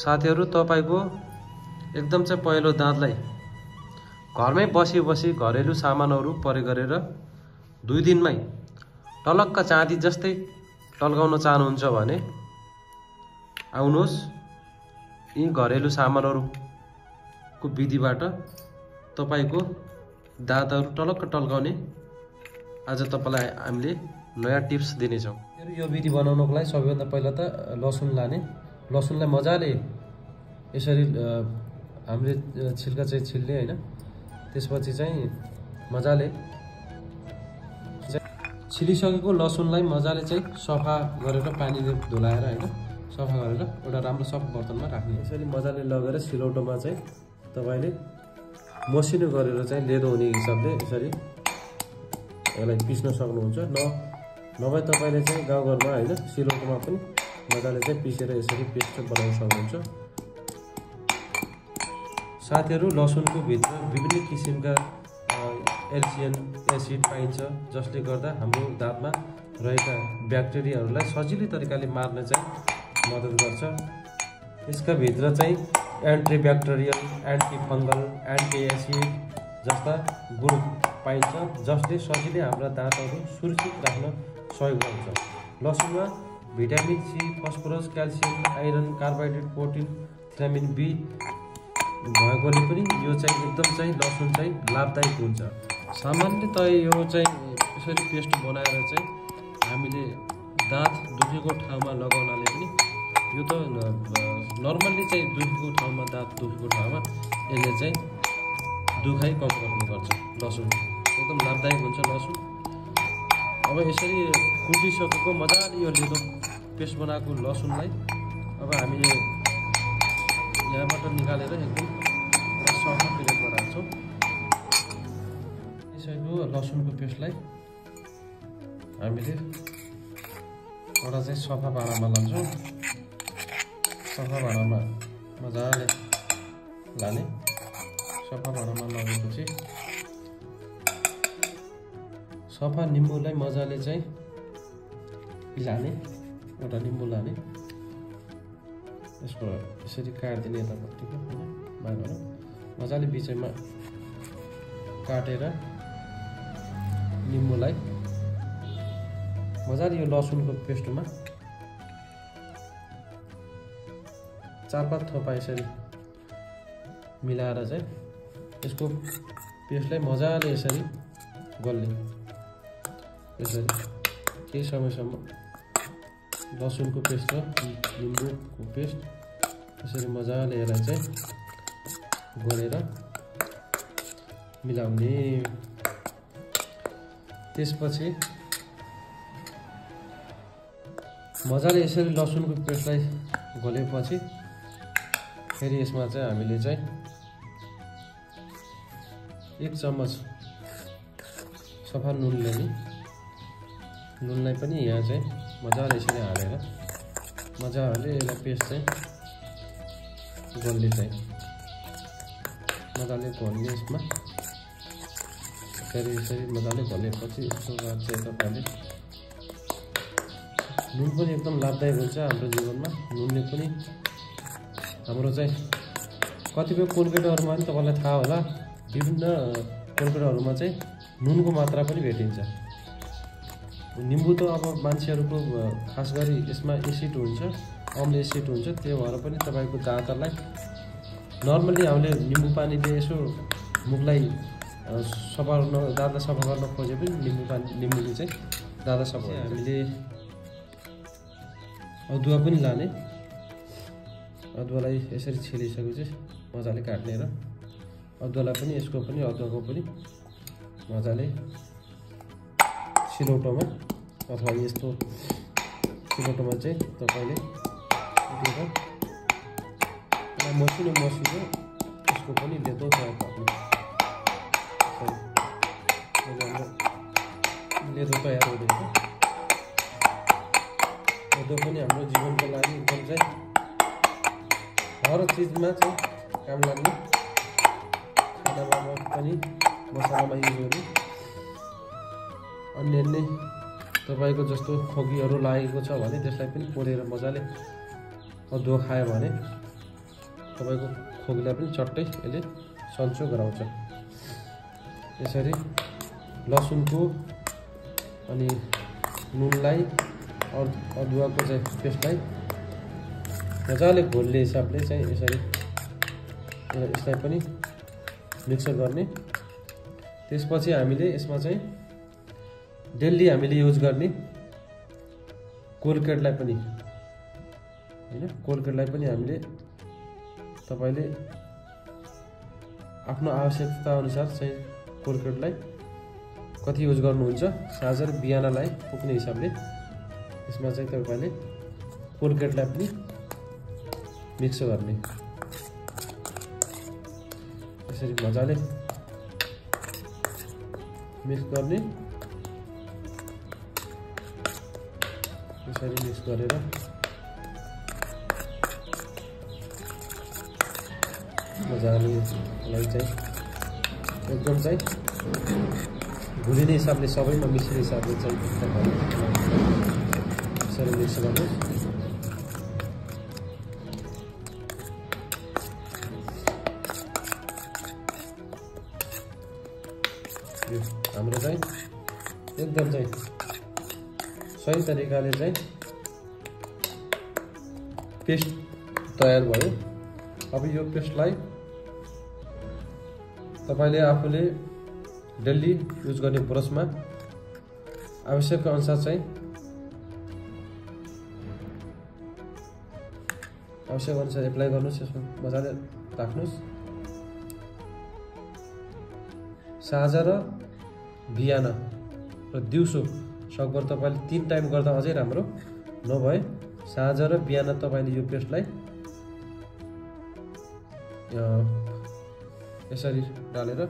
साथीहरु तपाईको एकदम चाहिँ पहिलो दाँतलाई घरमै बसी घरेलु सामानहरु प्रयोग गरेर 2 दिनमै टलक्क चाँदी जस्तै टल्काउन चाहनुहुन्छ भने आउनुहोस् यी घरेलु सामानहरुको विधिबाट तपाईको दाँतहरु टलक्क टल्काउने आज तपाईलाई हामीले नयाँ टिप्स दिनेछौं। यो विधि बनाउनको लागि सबैभन्दा पहिला त लसुन लाने, लसुनलाई मजाले यसरी हामीले छिल्का चाहिँ छिल्ने हैन। त्यसपछि चाहिँ मजाले छिलिसकेको लसुनलाई मजाले चाहिँ सफा गरेर पानीले धुलाएर हैन, सफा गरेर एउटा राम्रो सफा बर्तनमा राख्ने। यसरी मजाले लगेर सिलौटोमा चाहिँ तपाईले मसिनो गरेर चाहिँ लेदो हुने हिसाबले यसरी यसलाई पिस्न सक्नुहुन्छ। नभए तपाईले चाहिँ गाउँघरमा हैन सिलौटोमा पनि मजाले चाहिँ पिसेर यसरी पेस्ट बनाउन सक्नुहुन्छ। साथीहरु लसुनको भित्र विभिन्न किसिमका एल्सियन एसिड पाइन्छ, जसले गर्दा हाम्रो दाँतमा रहेका ब्याक्टेरियाहरूलाई सजिलै तरिकाले मार्न चाहिँ मद्दत गर्छ। यसका भित्र चाहिँ antibacterial, anti fungal, anti acid जस्ता गुण पाइन्छ, जसले सजिलै हाम्रा दाँतहरू सुरक्षित राख्न सहयोग गर्छ। लसुनमा vitamin C, phosphorus, calcium, iron, carbohydrate, protein, vitamin B भएकोले पनि यो चाहिँ एकदम चाहिँ लसुन चाहिँ लाभदायक हुन्छ। सामान्यतः यो चाहिँ यसरी पेस्ट बनाएर चाहिँ हामीले दाँत दुखेको ठाउँमा लगाउनाले पनि यो त नर्मल्ली चाहिँ दुखेको ठाउँमा, दाँत दुखेको ठाउँमा यसले चाहिँ दुखाइ कम गर्ने गर्छ। लसुन एकदम लाभदायक हुन्छ लसुन। अब यसरी कुटिसकेको मजाले यो लेदो पेस्ट बनाएको लसुनलाई अब हामीले यहाँबाट निकालेर एकदम सफा प्लेटमा राख्छौँ। यसैको लसुनको पेस्टलाई हामीले एउटा चाहिँ सफा भाँडामा लान्छौँ। सफा भाँडामा मजाले लाने, सफा भाँडामा लगेपछि सफा निम्बुलाई मजाले चाहिँ लाने, एउटा निम्बु लाने, यसको यसरी काट्दिने यतापट्टिको हैन, बाहिर मजाले बिचैमा काटेर निम्बुलाई मजाले यो लसुनको पेस्टमा 4-5 थोपा यसरी मिलाएर चाहिँ यसको पेस्टलाई मजाले यसरी गल्ने। यसरी केही समयसम्म लसुनको पेस्ट र निम्बुको पेस्ट यसरी मजाले यसलाई चाहिँ गरेर मिलाउने। त्यसपछि मजाले यसरी लसुनको पेस्टलाई गलेपछि फेरि यसमा चाहिँ हामीले चाहिँ 1 चम्मच सफा नुन लिने, नुनलाई पनि यहाँ चाहिँ मजाले यसरी हालेर मजाले यसलाई पेस्ट चाहिँ गल्ने चाहिँ मजाले घोल्ने। यसमा फेरि यसरी मजाले घोलेपछि यसको बाद चाहिँ तपाईले नुन पनि एकदम लाभदायक हुन्छ हाम्रो जीवनमा। नुनले पनि हाम्रो चाहिँ कतिपय कोलगेटहरुमा पनि तपाईलाई थाहा होला, विभिन्न कोलगेटहरुमा चाहिँ नुनको मात्रा पनि भेटिन्छ। निम्बु त अब मान्छेहरुको खास गरी यसमा एसिड हुन्छ, अम्ल एसिड हुन्छ, त्यो भएर पनि तपाईको दाँतलाई नर्मली हामीले निम्बु पानीले यसो मुखलाई सफा गर्न, दाँतलाई सफा गर्न खोजे पनि निम्बुले चाहिँ दाँत सफा हुन्छ। हामीले अदुवा पनि लाने, अदुवालाई यसरी छिलिसकेपछि मजाले काट्ने र अदुवालाई पनि यसको पनि अदुवाको पनि मजाले सिलौटोमा अथवा यस्तो सिलौटोमा चाहिँ तपाईले मसिनो यसको पनि लेदो तयार पार्ने। लेदो तयार हुँदैछ। लेदो पनि हाम्रो जीवनको लागि एकदम चाहिँ हर चिजमा चाहिँ काम लाग्ने, खानामा पनि मसलामा युज गर्ने। अन्य तपाईको जस्तो खोकीहरु लागेको छ भने त्यसलाई पनि पोलेर मजाले अदुवा खायो भने तपाईँको खोकीलाई पनि चट्टै यसले सन्चो गराउँछ। यसरी लसुनको अनि नुनलाई अदुवाको चाहिँ पेस्टलाई मजाले घोल्ने हिसाबले चाहिँ यसरी यसलाई पनि मिक्स गर्ने। त्यसपछि हामीले यसमा चाहिँ डेली हामीले युज गर्ने कोलगेटलाई पनि हैन, कोलगेटलाई पनि हामीले तपाईले आफ्नो आवश्यकता अनुसार चाहिँ कोलगेटलाई कति युज गर्नुहुन्छ साँझ र बिहानलाई पुग्ने हिसाबले यसमा चाहिँ तपाईले कोलगेटलाई पनि मिक्स गर्ने। यसरी मजाले मिक्स गर्ने। यसरी मिक्स गरेर मजाले यसलाई चाहिँ एकदम चाहिँ घुलिने हिसाबले सबैमा मिसिने हिसाबले चाहिँ यसरी मिक्स गर्नु। हाम्रो चाहिँ एकदम चाहिँ सही तरिकाले चाहिँ पेस्ट तयार भयो। अब यो पेस्टलाई तपाईले आफूले डेली युज गर्ने ब्रसमा आवश्यक अनुसार चाहिँ एप्लाई गर्नुस्। यसमा मजाले राख्नुस्। साँझ र बिहान र दिउँसो सकभर तपाईले 3 टाइम गर्दा अझै राम्रो। नभए साँझ र बिहान तपाईले यो पेस्टलाई यसरी डालेर